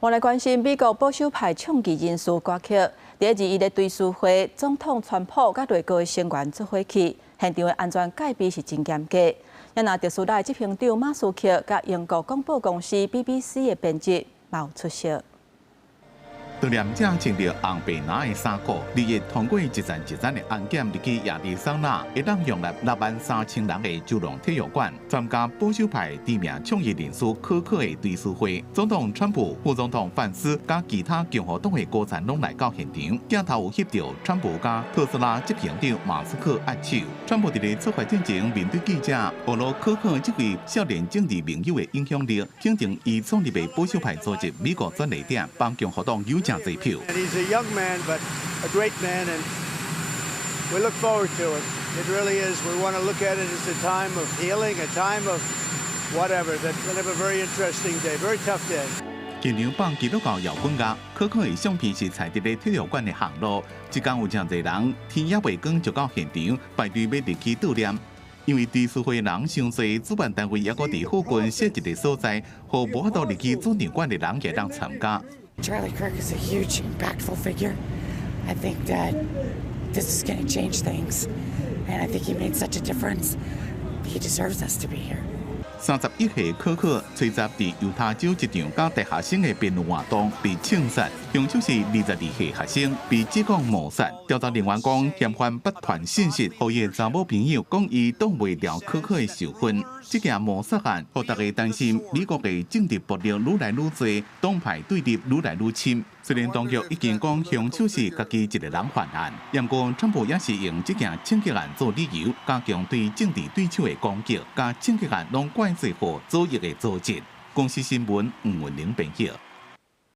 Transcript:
我來關心美國保守派倡議人士柯克，佇二一的追思會，總統川普佮內閣成員做伙去，現場的安全戒備是真嚴格。也若特斯拉執行長馬斯克佮英國廣播公司 BBC 的編輯嘛有出席。悼念者穿著紅白藍的衫褲，日日通過一層一層的安檢入去亞利桑那，會當容納6萬3千人的州農體育館，參加保守派知名倡議人士柯克的追思會。總統川普、副總統范斯佮其他共和黨的高層攏來到現場，鏡頭有翕著川普佮特斯拉執行長馬斯克握手。川普佇咧出發進前面對記者，暴露柯克這位少年政治盟友的影響力，肯定伊創立的保守派組織美國轉捩點，幫共和黨有誠濟票。 And he's a young man, but a great man, and we look forward to it. It really is. We want to look at it as a time of healing, a time of whatever. That's going to have a very interesting day, very tough day. 現場放基督教搖滾樂，柯克的相片是採佇咧體育館的巷路。這工有誠濟人天猶未光就到現場排隊欲入去悼念。因為追思會人傷濟，主辦單位猶閣佇附近設一個所在，予無法度入去主場館的人會當參加。 Charlie Kirk is a huge, impactful figure. I think that this is going to change things, and I think he made such a difference. He deserves us to be here. 31歲柯克，初十佇猶他州一場佮大學生的辯論活動被槍殺，兇手是22歲學生，被指控謀殺。調查人員講，嫌犯捌傳信息，予伊的查某朋友講伊擋袂牢柯克的受訓。這件謀殺案，予大家擔心美國的政治暴力愈來愈濟，黨派對立愈來愈深。雖然當局已經講兇手是家己一個人犯案，毋過川普也是用這件槍擊案做理由，加強對政治對手的攻擊，共槍擊案攏怪罪予左翼的組織。公視新聞吳文玲編譯。